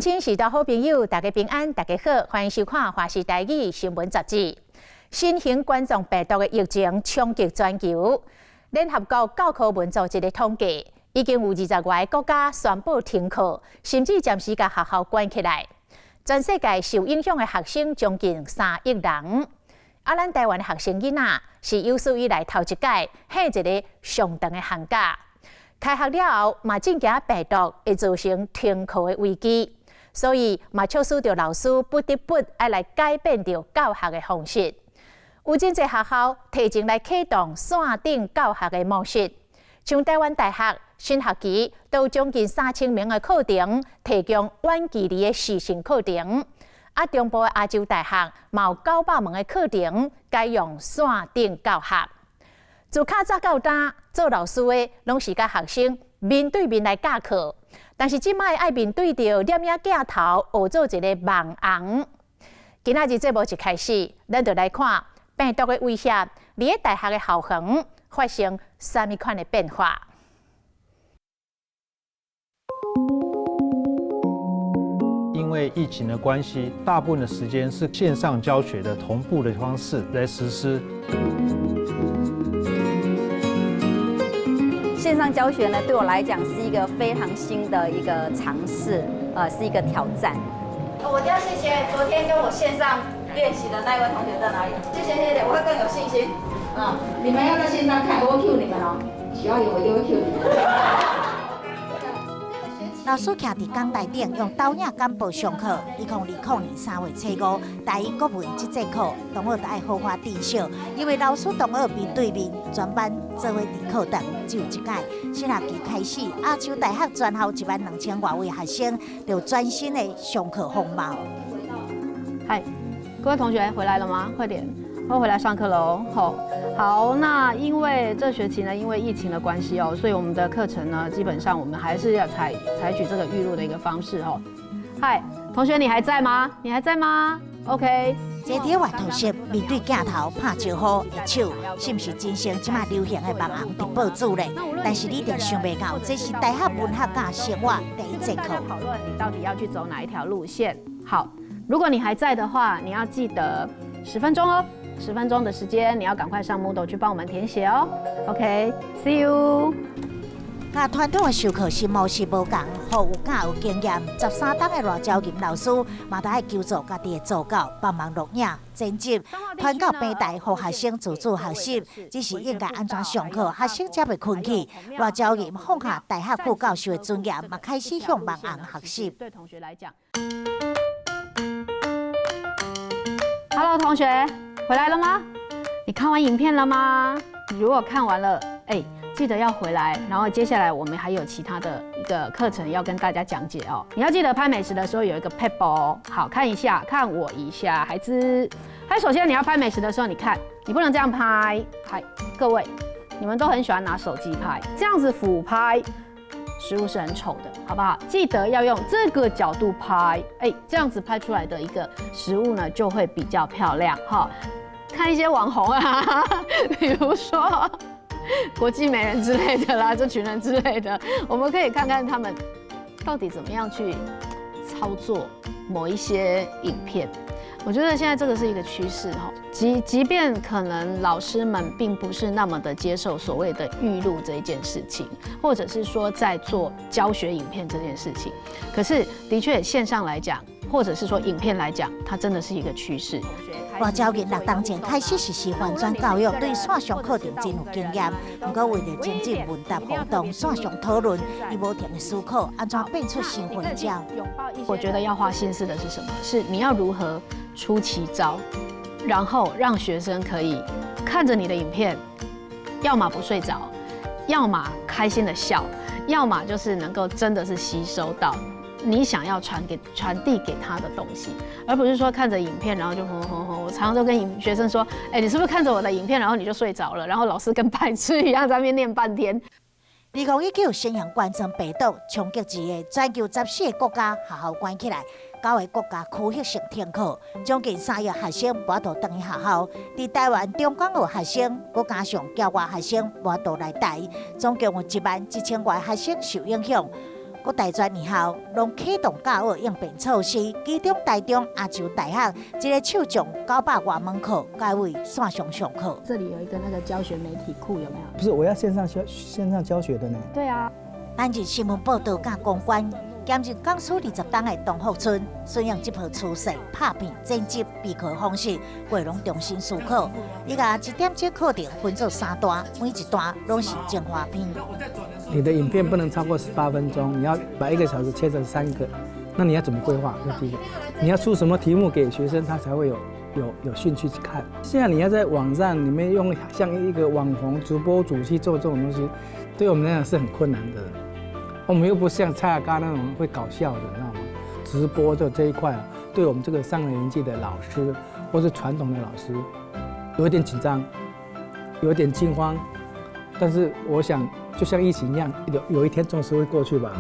親時代好朋友，大家平安，大家好，歡迎收看《華視台語新聞雜誌》。新型冠狀病毒的疫情衝擊全球，聯合國教科文組織的統計，已經有20外個國家宣布停課，甚至暫時共學校關起來。全世界受影響的學生將近3億人。啊，咱台灣的學生囡仔是有史以來頭一擺歇一个上長的寒假。開學了後，嘛真驚病毒會造成停課的危機。所以嘛，促使著老師不得不愛來改變著教學的方式。有真濟學校提前來啟動線頂教學的模式，像台灣大學新學期都有將近3000名的課程提供遠距離的視訊課程。啊，中部的亞洲大學嘛有900門的課程改用線頂教學。自較早到今，做老師的攏是佮學生面對面來教課。但是這擺愛面對著攝影鏡頭，學做一个網紅。今仔日節目一開始，咱就來看病毒的威脅，佇咧大學的校園發生啥物款的變化。因為疫情的關係，大部分的時間是線上教學的同步的方式來實施。線上教學呢，對我來講是一個非常新的一個嘗試，是一個挑戰。我要謝謝昨天跟我線上練習的那位同學在哪裡？謝謝謝謝，我會更有信心。啊，你們要在線上看，我會 cue 你們哦，只要有我就會 cue 你們。老師徛佇講臺頂，用投影簡報上課。2020年3月初5，台一國文這節課，同學都愛好好珍惜，因為老師同學面對面，全班做伙佇課堂，只有這擺。新學期開始，亞洲大學全校1萬2千外位學生，就全新的上課風貌。嗨，各位同學回來了嗎？快點，我回來上課嘍。好，好，那因為這學期呢，因為疫情的關係哦，所以我們的課程呢，基本上我們還是要採取這個預錄的一個方式哦。嗨，同學，你還在嗎？你還在嗎？OK。坐佇閱讀室面對鏡頭拍招呼的手，是毋是真像這馬流行的網紅直播主咧？但是你一定想袂到，這是大學文學佮生活第一節課。討論你到底要去走哪一條路線？好，如果你還在的話，你要記得十分鐘哦。十分鐘的時間，你要趕快上 Moodle 去幫我們填寫哦。OK，see you。佮傳統的授課新模式無仝，予有教有經驗13冬的賴昭吟老師，嘛著愛求助家己的助教幫忙錄影、剪輯，傳到平台，予學生自主學習。只是應該按怎上課，學生才袂睏去。賴昭吟放下大學副教授的尊嚴，嘛開始向網紅學習。對同學來講，Hello，同學。回來了嗎？你看完影片了嗎？如果看完了，哎，記得要回來。然後接下來我們還有其他的一個課程要跟大家講解哦。你要記得拍美食的時候有一個撇步哦，好看一下，看我一下，孩子。還首先你要拍美食的時候，你看你不能這樣拍。嗨，各位，你們都很喜歡拿手機拍，這樣子俯拍，食物是很醜的，好不好？記得要用這個角度拍，哎，這樣子拍出來的一個食物呢，就會比較漂亮哈。看一些網紅啊，比如說國際美人之類的啦，這群人之類的，我們可以看看他們到底怎麼樣去操作某一些影片。我覺得現在這個是一個趨勢哈，即便可能老師們並不是那麼的接受所謂的預錄這一件事情，或者是說在做教學影片這件事情，可是的確線上來講，或者是說影片來講，它真的是一個趨勢。賴昭吟6冬前開始實施翻轉教育，對線上課程真有經驗。毋過為著精進問答互動、線上討論，伊無停的思考，按怎變出新花招。我覺得要花心思的是什麼？是你要如何出奇招，然後讓學生可以看着你的影片，要麼不睡着，要麼開心的笑，要麼就是能夠真的是吸收到你想要傳遞給他的東西，而不是說看着影片然後就哼哼哼。我常常都跟學生說，哎，你是不是看着我的影片，然後你就睡着了？然後老師跟白痴一樣在那邊念半天。2019新型冠狀病毒衝擊之下，全球14個國家學校關起來，九個國家區域性停課，將近3億學生無法度轉去學校。佇台灣中港澳學生，閣加上僑外學生無法度來台，總共有1萬1千外學生受影響。各大专院校攏啟動教學應變措施，其中台中亞洲大學一个手將900外門課改為線上上課。這裡有一個那個教學媒體庫，有沒有？不是，我要線上教學的呢。對啊。單日新聞報導佮公關，兼任講師20冬的董福春，順應這波趨勢，拍片剪輯備課方式，過攏重新思考。伊共一點鐘課程分做三段，每一段攏是精華片。你的影片不能超過18分鐘，你要把一個小時切成三個，那你要怎麼規劃？這第一個，你要出什麼題目給學生，他才會有興趣去看。現在你要在網站裡面用像一個網紅直播主去做這種東西，對我們來講是很困難的。我們又不像蔡阿嘎那種會搞笑的，你知道嗎？直播的這一塊啊，對我們這個上了年紀的老師或是傳統的老師，有點緊張，有點驚慌。但是我想，就像疫情一樣，有一天總是會過去吧。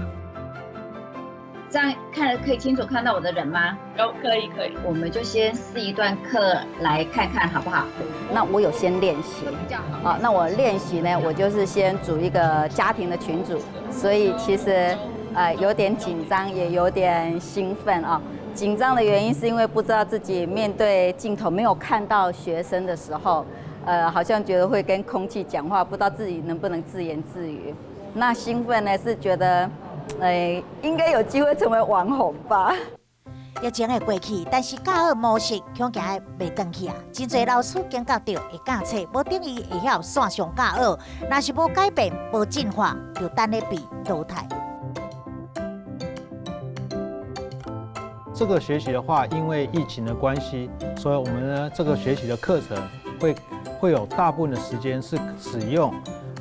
這樣看可以清楚看到我的人嗎？有，可以可以。我們就先試一段課來看看好不好？那我有先練習，啊，那我練習呢，我就是先組一個家庭的群組，所以其實有點緊張，也有點興奮啊。緊張的原因是因為不知道自己面對鏡頭沒有看到學生的時候，好像覺得會跟空氣講話，不知道自己能不能自言自語。那興奮呢，是覺得，應該有機會成為網紅吧。疫情會過去，但是教學模式恐驚袂轉去啊！真濟老師警覺著會教冊，無等於會曉線上教學。若是無改變、無進化，就等咧被淘汰。這個學期的話，因為疫情的關係，所以我們呢這個學期的課程會有大部分的時間是使用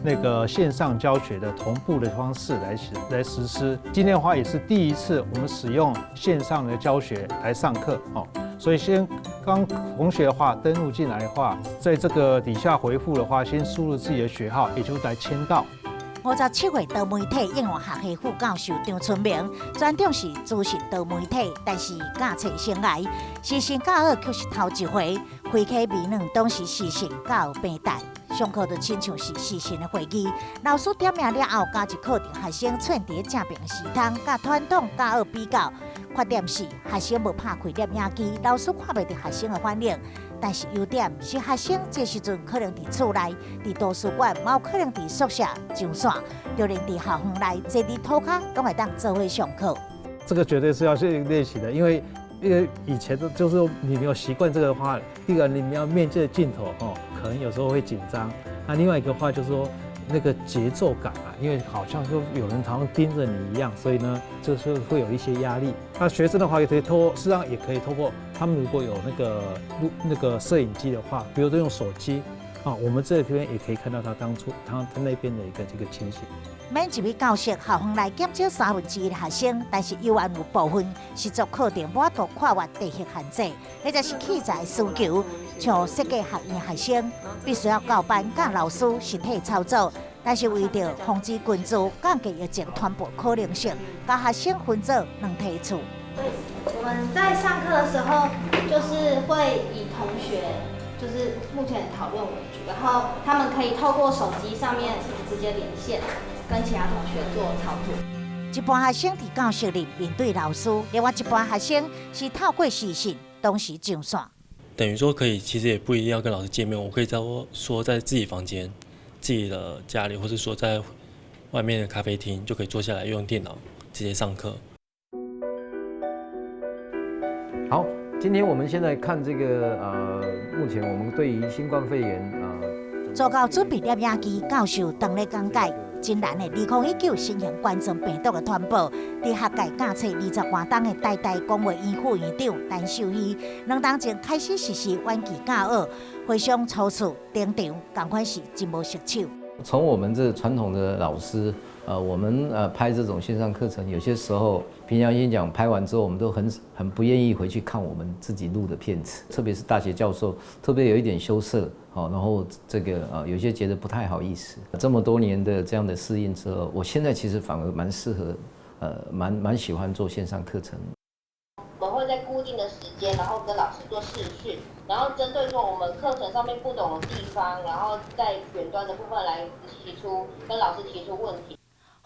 那個線上教學的同步的方式來實施。今天的話也是第一次我們使用線上的教學來上課哦，所以先剛同學的話登錄進來的話，在這個底下回復的話，先輸入自己的學號，也就是來簽到。57歲多媒體應用學系副教授張春明，專長是資訊多媒體，但是教冊生涯，視訊教學卻是頭一回，開啟微軟當時視訊教學平台，上課就親像是視訊的會議，老師點名了後，加入課程學生串佇正爿時通，佮傳統教學比較，缺點是學生無拍開攝影機，老師看袂著學生的反應。但是優點是學生這時陣可能佇厝內、佇圖書館，嘛有可能佇宿舍上線，就連佇校園內坐佇塗跤，攏會當做伙上課。這個絕對是要去練習的，因為以前的就是說你沒有習慣這個的話，第一個你們要面對鏡頭哦，可能有時候會緊張。那另外一個話就是說那個節奏感啊，因為好像就有人常常盯着你一樣，所以呢，就是會有一些壓力。那學生的話也可以透過，實際上也可以透過他們如果有那個錄那個攝影機的話，比如說用手機啊，我們這邊也可以看到他當初他那邊的一個這個情形。免入去教室，校園內減少1/3的學生，但是猶原有部分實作課程無法度跨越地域限制，或者是器材需求，像設計學院學生必須要到班佮老師實體操作，但是為著防止群聚，降低疫情傳播可能性，共學生分做兩梯次。我們在上課的時候，就是會以同學就是目前的討論為主，然後他們可以透過手機上面直接連線，跟其他同學做操作。一半學生佇教室裡面對老師，另外一半學生是透過視訊同時上線。等於說可以，其實也不一定要跟老師見面，我可以在說在自己房間、自己的家裡，或是說在外面的咖啡廳，就可以坐下來用電腦直接上課。好，今天我們先來看這個目前我們對於新冠肺炎啊，做到準備攝影機，教授當咧講解。真難的2019新型冠狀病毒的傳播，佇學界教冊20外冬的台大公衛院副院長陳秀熙，2冬前開始實施遠距教學，回想初次登場，仝款是真無熟手。從我們這傳統的老師，我們拍這種線上課程，有些時候平常心講，拍完之後，我們都很不願意回去看我們自己錄的片子，特別是大學教授，特別有一點羞澀，好，然後這個有些覺得不太好意思。這麼多年的這樣的適應之後，我現在其實反而蠻適合，蠻喜歡做線上課程。我們會在固定的時間，然後跟老師做視訊，然後針對說我們課程上面不懂的地方，然後在遠端的部分來提出跟老師提出問題。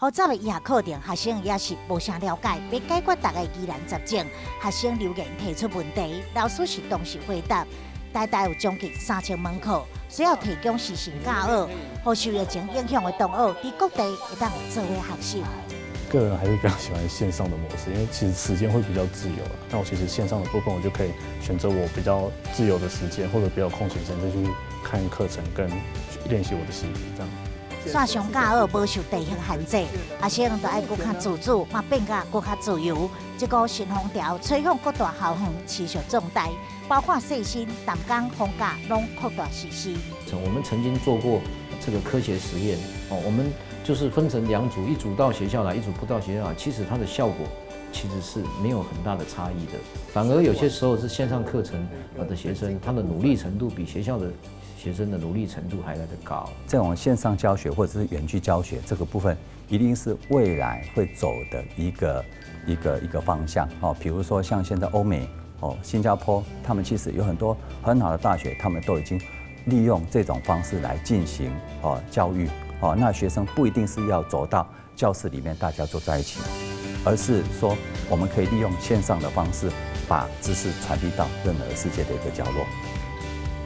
複雜的醫學課程，學生也是無啥了解。欲解決逐个疑難雜症，學生留言提出問題，老師是當時回答。台大有將近3000門課，需要提供視訊教學，予受疫情影響的同學佇各地會當做伙學習。個人還是比較喜歡線上的模式，因為其實時間會比較自由。那我其實線上的部分，我就可以選擇我比較自由的時間，或者比較空閒時間再去看課程跟練習我的習題，這樣。線上教學無受地域限制，學生就愛閣較自主，嘛變甲閣較自由。這股新風潮吹向各大校園，持續壯大，包括世新、淡江、逢甲，攏擴大實施。我們曾經做過這個科學實驗，哦，我們就是分成兩組，一組到學校來，一組不到學校來，其實它的效果其實是沒有很大的差異的，反而有些時候是線上課程的學生，他的努力程度比學校的學生的努力程度還來得高。這種線上教學或者是遠距教學這個部分，一定是未來會走的一個方向哦。比如說像現在歐美哦、新加坡，他們其實有很多很好的大學，他們都已經利用這種方式來進行哦教育哦。那學生不一定是要走到教室裡面大家坐在一起，而是說我們可以利用線上的方式，把知識傳遞到任何世界的一個角落。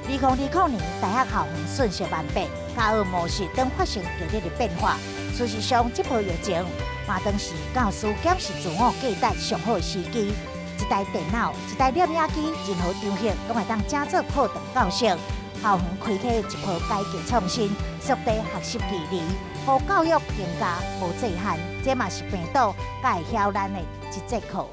2020年，大學校園瞬息萬變，教學模式等發生劇烈的變化。事實上，這波疫情嘛，當是教師檢視自我價值上好的時機。一台電腦、一台攝影機，任何場合攏會當正做課堂教學。校園開啟一波改革創新，縮短學習距離，予教育更加無界限。這嘛是病毒才會曉咱的一節課。